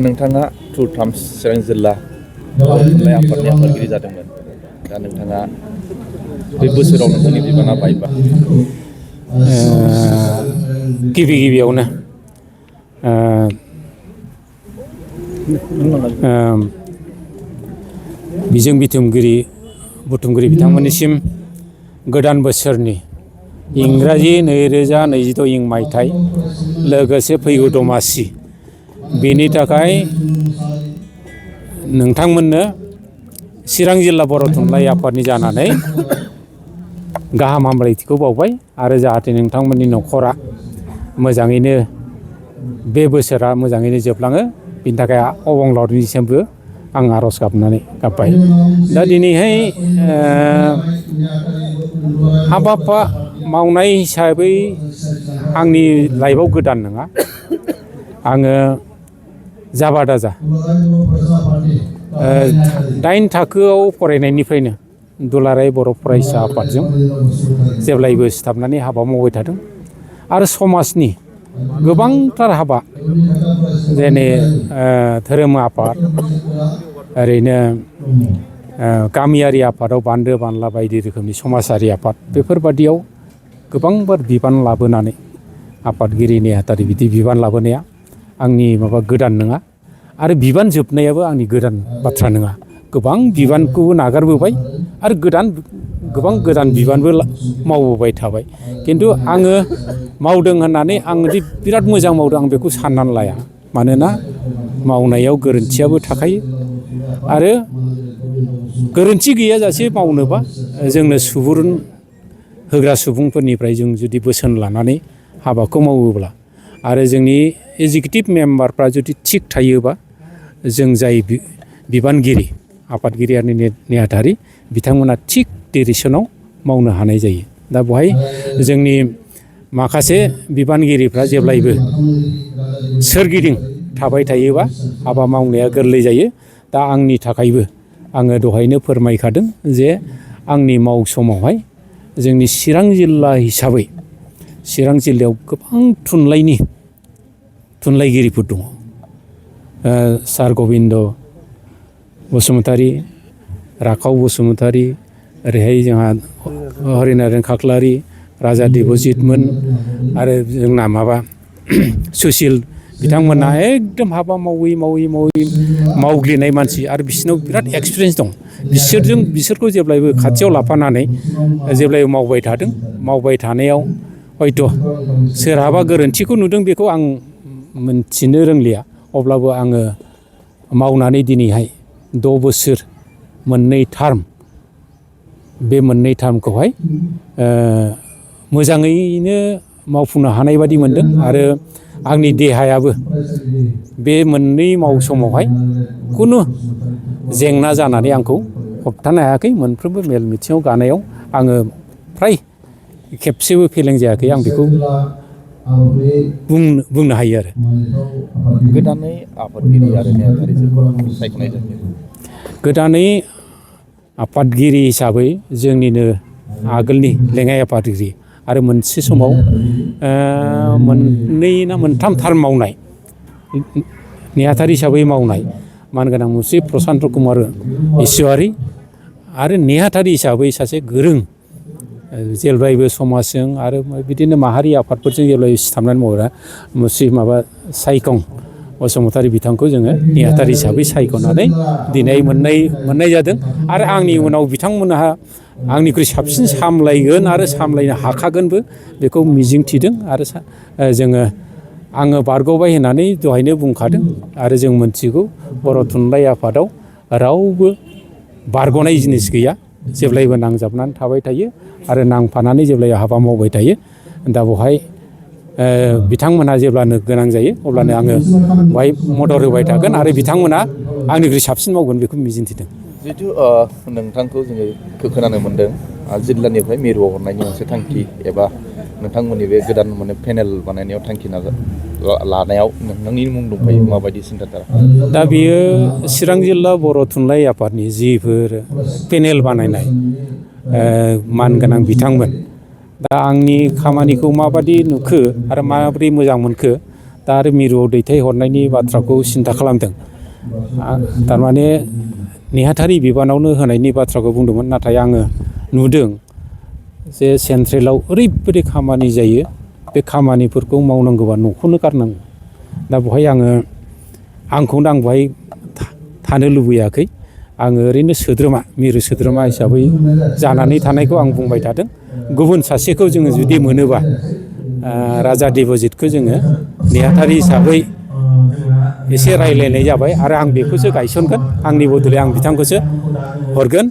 नोंथाङा 2 टार्म्स चिरां जिल्ला थुनलाइ आफादनि आफादगिरि जादोंमोन। दा नोंथाङा बे बोसोराव नोंथांनि बिबाना बायबा गिबियावनो बिजों बुथुमगिरि बिथांमोननिसिम गोदान बोसोरनि इंराजि 2026 इं मायथाइ लोगोसे फैगौ दमासि बेनि थाखाय नोंथांमोननो चिरां जिल्ला बर' थुनलाइ आफादनि जानानै गाहाम हामलायथिखौ बावबाय आरो जाहाथे नोंथांमोननि न'खरा मोजाङैनो बे बोसोरा मोजाङैनो जोबलाङो बिनि थाखाय अबंलावरिनिसिमबो आं आर'ज गाबबाय। दा दिनैहाय हाबा मावनाय हिसाबै आंनि लाइफआव गोदान नङा। आङो जाबा दाजा 8 थाखोआव फरायनायनिफ्रायनो दुलाराय बर' फरायसा आफादजों जेब्लायबो सिथाबनानै हाबा मावबाय थादों आरो समाजनि गोबांथार हाबा जेने धोरोम आफाद ओरैनो गामियारि आफादाव बान्दो बानला बायदि रोखोमनि समाजारि आफाद बेफोरबादियाव गोबांबार बिबान लाबोनानै आफादगिरि नेहाथारि बिदि बिबान लाबोनाया आंनि गोदान नङा आरो बिबान जोबनायाबो आंनि गोदान बाथ्रा नङा। गोबां बिबानखौबो नागारबोबाय आरो गोबां गोदान बिबानबो मावबोबाय थाबाय। खिन्थु आङो मावदों होननानै आं बिराद मोजां मावदों आं बेखौ साननानै लाया। मानोना मावनायाव गोरोन्थियाबो थाखायो आरो गोरोन्थि गैयाजासे मावनोबा जोंनो सुबुरुन होग्रा सुबुंफोरनिफ्राय जों जुदि बोसोन लानानै हाबाखौ मावोब्ला आरो जोंनि एजिकिउटिभ मेम्बारफ्रा जुदि थिग थायोबा जों जाय बिबानगिरि आफादगिरि आरो नेहाथारि बिथांमोना थिग डिरेक्सनाव मावनो हानाय जायो। दा बेवहाय जोंनि माखासे बिबानगिरिफ्रा जेब्लायबो सोरगिदिं थाबाय थायोबा हाबा मावनाया गोरलै जायो। दा आंनि थाखायबो आङो दहायनो फोरमायखादों जे आंनि मावसमावहाय जोंनि चिरां जिल्ला हिसाबै चिरां जिल्लायाव गोबां थुनलाइगिरिफोर दङ। सार गबिन्द बसुमतारी, राखाव बसुमतारी, ओरैहाय जोंहा हरिनारायण खाख्लारि, राजा देबजितमोन आरो जोंना सुसिल बिथांमोना एकदम हाबा मावै मावग्लिनाय मानसि आरो बिसोरनाव बिराद एक्सपिरियेन्स दं। बिसोरखौ जेब्लायबो खाथियाव लाफानानै जेब्लायबो मावबाय थादों। मावबाय थानायाव हयथ' सोरहाबा गोरोन्थिखौ नुदों बेखौ आं मोनथिनो रोंलिया। अब्लाबो आङो मावनानै दिनैहाय 6 बोसोर 2 टार्म बे 2 टार्मखौहाय मोजाङैनो मावफुंनो हानाय बादि मोनदों आरो आंनि देहायाबो बे 2 मावसमावहाय खुनु जेंना जानानै आंखौ होबथानो हायाखै। मोनफ्रोमबो मेल मिथिङाव गानायाव आङो फ्राय खेबसेबो फेलें जायाखै। आं बेखौ बुंनो हायो आरो। गोदानै आफादगिरि आरो नेहाथारिफोरखौ सायख'नाय जायो। गोदानै आफादगिरि हिसाबै जोंनिनो आगोलनि लेङाइ आफादगिरि आरो मोनसे समाव 2 ना 3 टार्म मावनाय नेहाथारि हिसाबै मावनाय मानगोनां मुंस्रि प्रसान्त कुमार इसवारि आरो नेहाथारि हिसाबै सासे गोरों जेब्लायबो समाजजों आरो बिदिनो माहारि आफादफोरजों जेब्लायबो सिथाबनानै मावग्रा मुंस्रि सायखं बसुमतारी बिथांखौ जोङो नेहाथारि हिसाबै सायख'नानै दिनै मोननाय जादों आरो आंनि उनाव बिथांमोनहा आंनिख्रुइ साबसिन सामलायगोन आरो सामलायनो हाखागोनबो बेखौ मिजिंथिदों आरो आङो बारग'बाय होननानै दहायनो बुंखादों आरो जों मोनथिगौ बर' थुनलाइ आफादाव रावबो बारग'नाय जिनिस गैया। जेब्लायबो नांजाबनानै थाबाय थायो आरो नांफानानै जेब्लायबो हाबा मावबाय थायो। दा बेवहाय बिथांमोनहा जेब्लानो गोनां जायो अब्लानो आङो बेवहाय मदद होबाय थागोन आरो बिथांमोना आंनिख्रुइ साबसिन मावगोन बेखौ मिजिंथिदों। जिहेथु नोंथांखौ जोङो खोनानो मोन्दों जिल्लानिफ्राय मिरुआव हरनायनि मोनसे थांखि एबा नोंथांमोननि बे गोदान पेनेल बानायनायाव थांखि लानायाव नोंथांनि मुं दंफायो माबायदि सिन्थाधारा? दा बेयो चिरां जिल्ला बर' थुनलाइ आफादनि जिफोर पेनेल बानायनाय मानगोनां बिथांमोन दा आंनि खामानिखौ माबादि नुखो आरो माबोरै मोजां मोनखो दा आरो मिरुआव दैथायहरनायनि बाथ्राखौ सिन्था खालामदों। थारमाने नेहाथारि बिबानावनो होनायनि बाथ्राखौ बुंदोंमोन, नाथाय आङो नुदों जे सेन्ट्रेलाव ओरैबायदि खामानि जायो, बे खामानिफोरखौ मावनांगौबा न'खौनो गारनांगौ। दा बेवहाय आंखौनो आं बेवहाय थानो लुबैयाखै। आङो ओरैनो सोद्रोमा, मिरु सोद्रोमा हिसाबै जानानै थानायखौ आं बुंबाय थादों। गुबुन सासेखौ जोङो जुदि मोनोबा राजा देबजितखौ जोङो नेहाथारि हिसाबै एसे रायलायनाय जाबाय आरो आं बेखौसो गायसनगोन, आंनि बदलै आं बिथांखौसो हरगोन।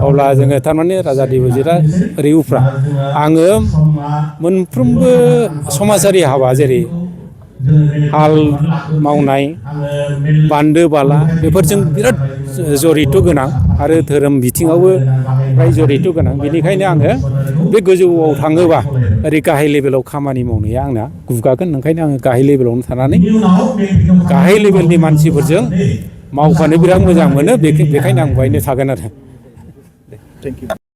अब्ला जोङो थारमाने राजा देबजितआ ओरै उफ्रा आङो मोनफ्रोमबो समाजारि हाबा जेरै हाल मावनाय, बान्दो बाला बेफोरजों बिराद जरित' गोनां आरो धोरोम बिथिङावबो फ्राय जरित' गोनां। बेनिखायनो आङो बे गोजौआव थाङोबा ओरै गाहाय लेभेलाव खामानि मावनाया आंना गुगागोन। ओंखायनो आङो गाहाय लेभेलावनो थानानै गाहाय लेभेलनि मानसिफोरजों मावफानो बिराद मोजां मोनो। बेखायनो आं बेवहायनो थागोन आरो। Thank you.